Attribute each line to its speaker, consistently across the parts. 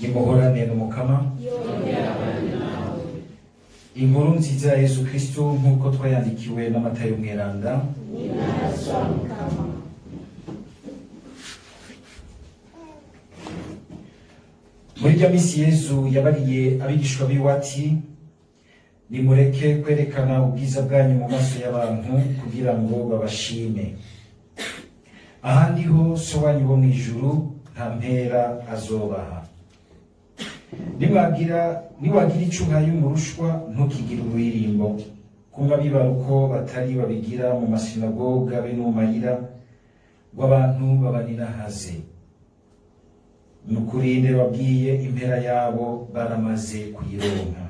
Speaker 1: Nimuhorane n'Umukama. Inkuru nziza ya Yezu Kristo nk'uko twayandikiwe na Matayo Mweranda. Muri rya misi Yezu yabariye abigishwa biwe ati: nimureke kwerekana ubwiza bwanyu mu maso y'abantu kugira ngo babashime. Ahandi ho So wanyu wo mw'ijuru nta mpera azobaha. Niwagira ico uhaye umurushwa ntukigire ururirimbo, kumwe abibara uko batari babigira mu masinagoga be no mu mayira, ngo abantu babaninahaze. Nukuri ndababwiye, impera yabo baramaze kuyironka.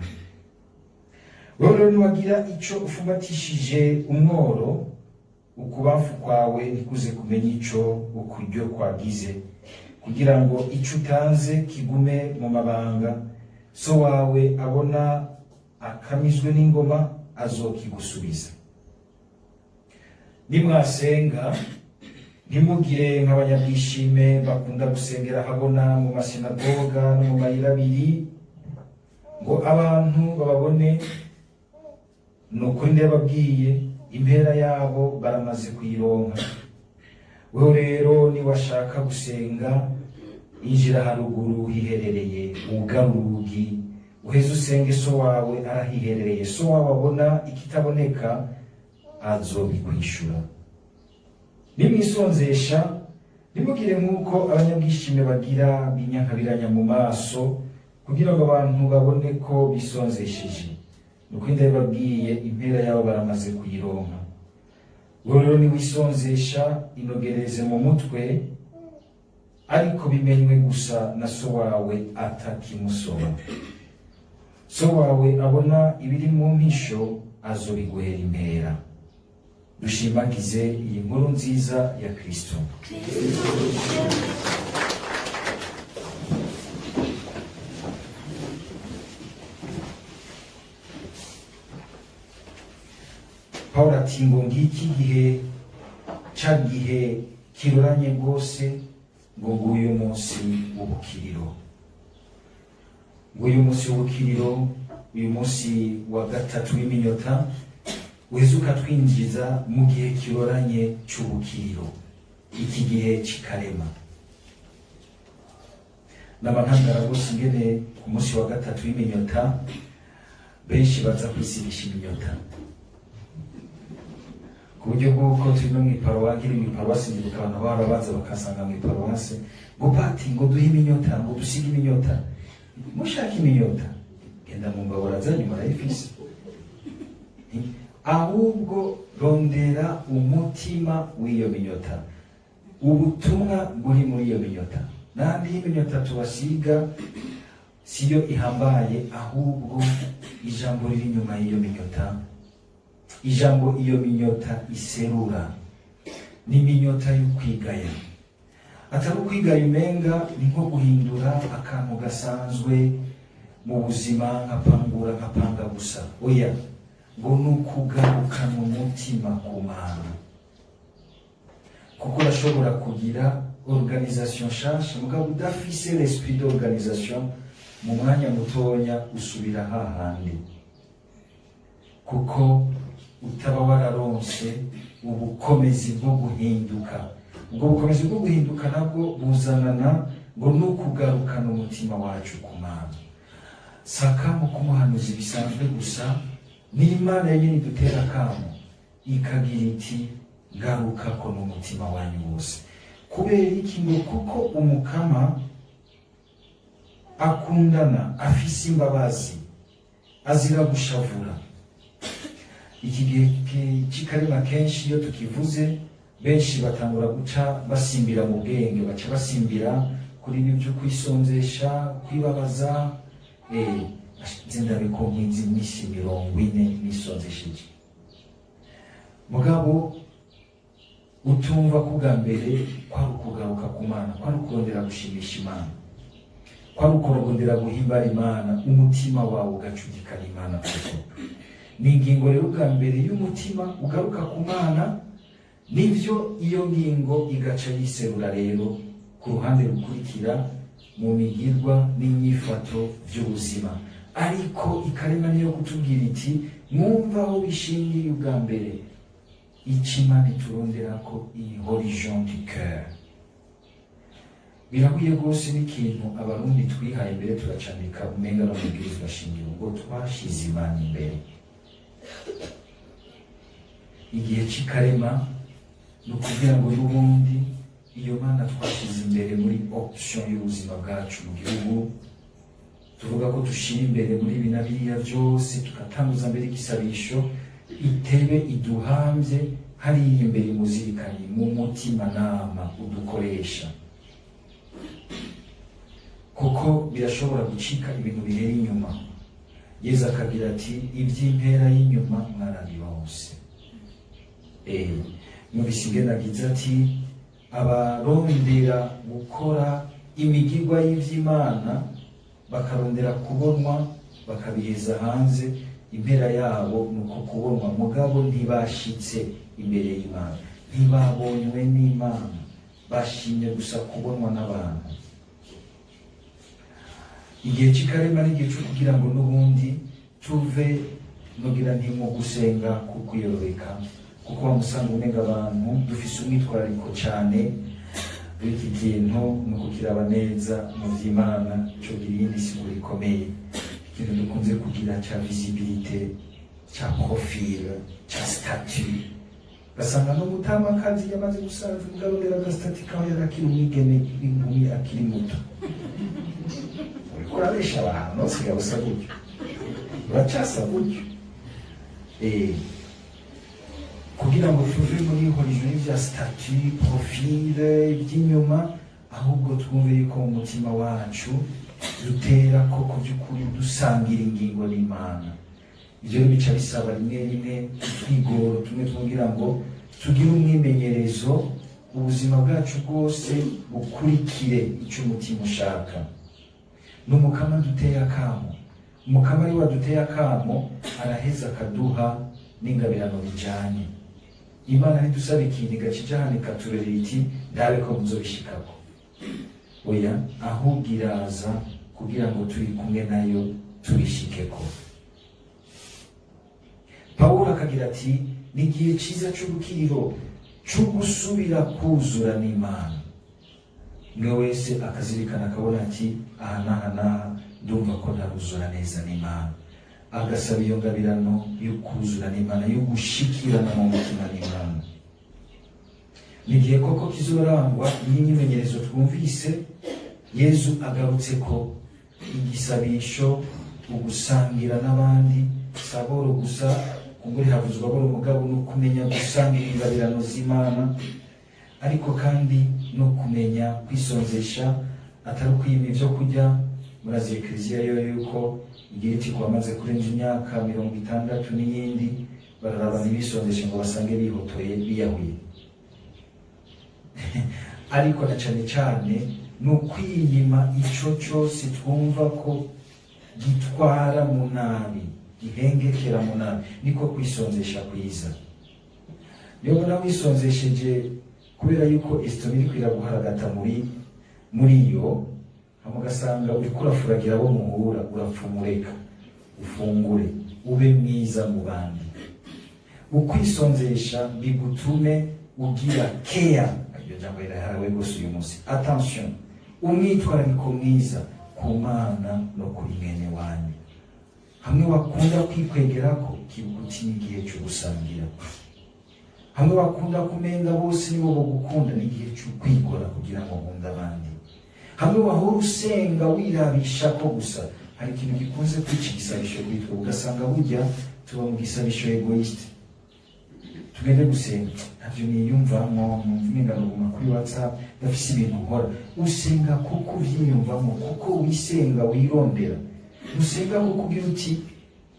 Speaker 1: Wewe rero niwagira ico ufumbatishije umworo, ukubamfu kwawe ntikuze kumenya ico ukuryo kwagize, kugira ngo ico utanze kigume mu mabanga. So wawe abona akamizwe n'ingoma azokigusubiza. Nimwasenga ntimugire nk'abanyabwishime bakunda gusengera habona mu masinagoga no mu mayira abiri, ngo abantu bababone. Nukuri ndababwiye, impera yabo baramaze kuyironka. Wewe rero niwashaka gusenga, injira haruguru hiherereye, wugare urugi, uheze usenge so wawe arahiherereye. So wawe abona ikitaboneka azobikwishura. Nimwisonzesha ntimugire nk'uko abanyabwishime bagira binyankabiranya mu maso, kugira ngo abantu babone ko bisonzesheje. Nukuri ndababwiye, impera yabo baramaze kuyironka. Wewe rero niwisonzesha, inogereze mu mutwe, ariko bimenywe gusa na so wawe atakimusoba. So wawe abona ibiri mu mpisho azobiguhera impera. Dushimagize iyi nkuru nziza ya Kristo. Pawulo ati ngo ngiki gihe ca gihe kiroranye rwose, ngo nguyu munsi w'ubukiriro, nguyu munsi w'ubukiriro, uyu munsi wa gatatu w'iminyota uheze ukatwinjiza mu gihe kiroranye c'ubukiriro, iki gihe c'ikarema. Naba ntangara rwose ingene ku munsi wa gatatu w'iminyota benshi baza kwisigisha iminyota, ku buryo bw'uko turi no mw'iparuwasi, nkiri mw'iparuwasi ndibuka abantu bahora baza bakasanga mw'iparuwasi ngo pati ngo duhe iminyota, ngo dusige iminyota. Mushaka iminyota genda mu mbabura zanyu murayifise. Ahubwo rondera umutima w'iyo minyota, ubutumwa buri muri iyo minyota. N'andi y'iminyota tubasiga siyo ihambaye, ahubwo ijambo riri inyuma y'iyo minyota, ijambo iyo minyota iserura, ni iminyota y'ukwigaya. Atari ukwigaya umenga ni nko guhindura akantu gasanzwe mu buzima, nkapangura nkapanga gusa. Oya, ngo ni ukugarukana umutima ku Mana, kuko urashobora kugira organisation nshasha mugabo udafise l'esprit d'organisation, mu mwanya mutonya usubira hahandi, kuko utaba wararonse ubukomezi bwo guhinduka. Ubwo bukomezi bwo guhinduka nabwo buzanana ngo ni ukugarukana umutima wacu ku Mana. Saka mu kumuhanuzi bisanzwe gusa, n'Imana yenyine idutera akamo ikagira iti garuka ko n'umutima wanyu wose. Kubera iki? Ngo kuko Umukama akundana, afise imbabazi, azira gushavura. Iki gihe c'ikarema kenshi iyo tukivuze benshi batangura guca basimbira mu bwenge, baca basimbira kuri ibi byo kwisonzesha, kwibabaza. Nze ndabikomeza iminsi 40 nisonzesheje. Mugabo utumva ko bwa mbere kwari ukugaruka ku Mana, kwari ukurondera gushimisha Imana, kwari ukurondera guhimbara Imana, umutima wawe ugacudikana Imana koko. Ni ingingo rero bwa mbere y'umutima ugaruka ku Mana, nivyo iyo ngingo igaca yiserura rero ku ruhande rukurikira mu migirwa n'inyifato by'ubuzima. Ariko ikarema niyo kutubwira iti mwumva aho bishingiye ubwa mbere, icyo Imana ituronderako iyi religion du cœur. Birahuye rwose n'ikintu Abarundi twihaye imbere, turacandika umenga no mu bwirizwa shingiro ngo twashize Imana imbere. Igihe c'ikarema ni ukugira ngo n'ubundi iyo Mana twashize imbere muri option y'ubuzima bwacu mu gihugu, tuvuga ko dushira imbere muri ibi na biriya byose, tugatanguza mbere igisabisho, itebe iduhamvye hariya imbere muzirikanye mu mutima nama udukoresha, kuko birashobora gucika ibintu bihera inyuma. Yezu akagira ati iby'impera y'inyuma mwarabironse. Numvise ingene agize ati abarondera gukora imigirwa y'ivy'Imana bakarondera kubonwa bakabiheza hanze, impera yabo ni uko kubonwa, mugabo ntibashitse imbere y'Imana, ntibabonywe n'Imana, bashimye gusa kubonwa n'abantu. Igihe c'ikarema n'igihe co kugira ngo n'ubundi tuve nugira nti mu gusenga kukwiyorobeka, kuko wamusanga umenga abantu dufise umwitwarariko cane w'iki kintu, ni ukukiraba neza mu vy'Imana cogira iyindi siguro ikomeye. Ikintu dukunze kugira ca visibilité, ca profil, ca statut, ugasanga n'umutamakazi yamaze gusaza mugabo rero agastatut kaho yari akiri umwigeme w'inkumi akiri muto. Uriko urabesha abantu, usigaye usa gutyo, uracasa gutyo. Kugira ngo tuve muri horizon y'ivya statut, profil, iby'inyuma, ahubwo twumve yuko mu mutima wacu dutera koko by'ukuri dusangira ingingo n'Imana. Ivyo rero bica bisaba rimwe rimwe utwigoro tumwe twumvira ngo tugire umwimenyerezo, ubuzima bwacu bwose bukurikire icyo umutima ushaka. Ni Umukama duteye akamo, Umukama ari waduteye akamo, araheza akaduha n'ingabirano bijanye. Imana ntidusaba ikintu igaca ija hano ikaturera iti ndabe ko muzobishikako. Oya, ahubwo iraza kugira ngo turi kumwe nayo tubishikeko. Pawulo akagira ati ni igihe cyiza c'ubukiriro, co gusubira kuzura n'Imana. Umwe wese akazirikana akabona ati aha n'aha n'aha ndumva ko ntaruzura neza n'Imana, agasaba iyo ngabirano yo kuzura n'Imana, yo gushikirana mu mutima n'Imana. Ni igihe koko kizorangwa n'imyimenyerezo twumvise Yezu agarutse ko igisabisho, ugusangira n'abandi, saboro gusa kumbure havuzwa boro, mugabo no kumenya gusangira ingabirano z'Imana, ariko kandi no kumenya kwisonzesha, atari ukwima ivyo kurya. Murazi Ekleziya yo yuko igira iti kwamaze kurenza imyaka 60 n'iyindi bararaba ntibisonzeshe ngo basange bihotoye biyahuye. Ariko na cane cane ni ukwiyima ico cose twumva ko gitwara mu nabi, gihengekera mu nabi, niko kwisonzesha kwiza. Niyo ubona wisonzesheje kubera yuko estomac iriko iraguharagata muri yo, hama ugasanga uriko urafuragira abo muhura, urapfumureka ufungure ube mwiza mu bandi. Ukwisonzesha bigutume ugira care, iryo jambo rirahawe rwose uyu munsi, attention, umwitwarariko mwiza ku Mana no kuri mwene wanyu. Hamwe wakunda kwikwegerako, kibuka uti n'igihe cyo gusangira. Hamwe bakunda kumenga bose nibo bogukunda, n'igihe cyo kwikora kugira ngo nkunde abandi. Hamwe wahora usenga wirabisha ko gusa, hari ikintu gikunze kwica igisabisho kuri twe, ugasanga burya tuba mu gisabisho égoïste. Tugende gusenga ntavyo niyumvamwo, numva umenga noguma kuri WhatsApp, ndafise ibintu nkora. Usenga kuko uvyiyumvamo, kuko wisenga wirondera. Usenga kuko ugira uti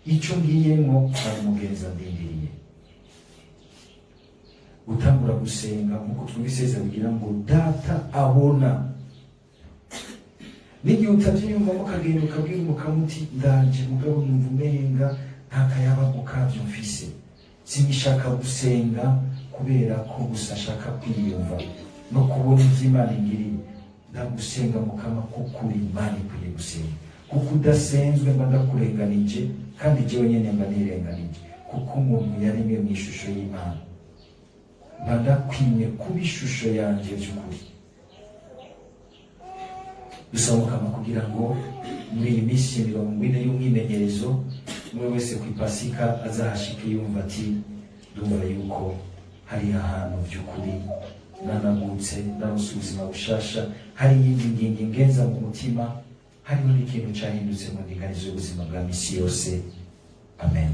Speaker 1: ico ngiyemwo hari umugenzi andindiriye. Gutangura gusenga nkuko twumvise kugira ngo Data abona, n'igihe utavyiyumvamo ukagenda ukabwira Umukama uti ndaje, mugabo numva umenga nta kayabagu kavyo mfise, sinishaka gusenga kubera ko gusa nshaka kwiyumva no kubona ivy'Imana ingiriye. Ndagusenga Mukama, kuko uri Imana ikwiye gusenga, kuko udasenzwe mba ndakurenganije, kandi jewe nyene mba nirenganije, kuko umuntu yaremwe mu ishusho y'Imana, mba ndakwimye kuba ishusho yanje by'ukuri. Dusaba Mukama kugira ngo muri iyi minsi 40 y'umwimenyerezo, umwe wese ku Ipasika azahashike yumva ati: "Ndumva yuko hari ahantu by'ukuri nanagutse, naronse ubuzima bushasha, hari iyindi ngingo ingenza mu mutima, hariho n'ikintu cyahindutse mu ndinganizo y'ubuzima bwa misi yose." Amen.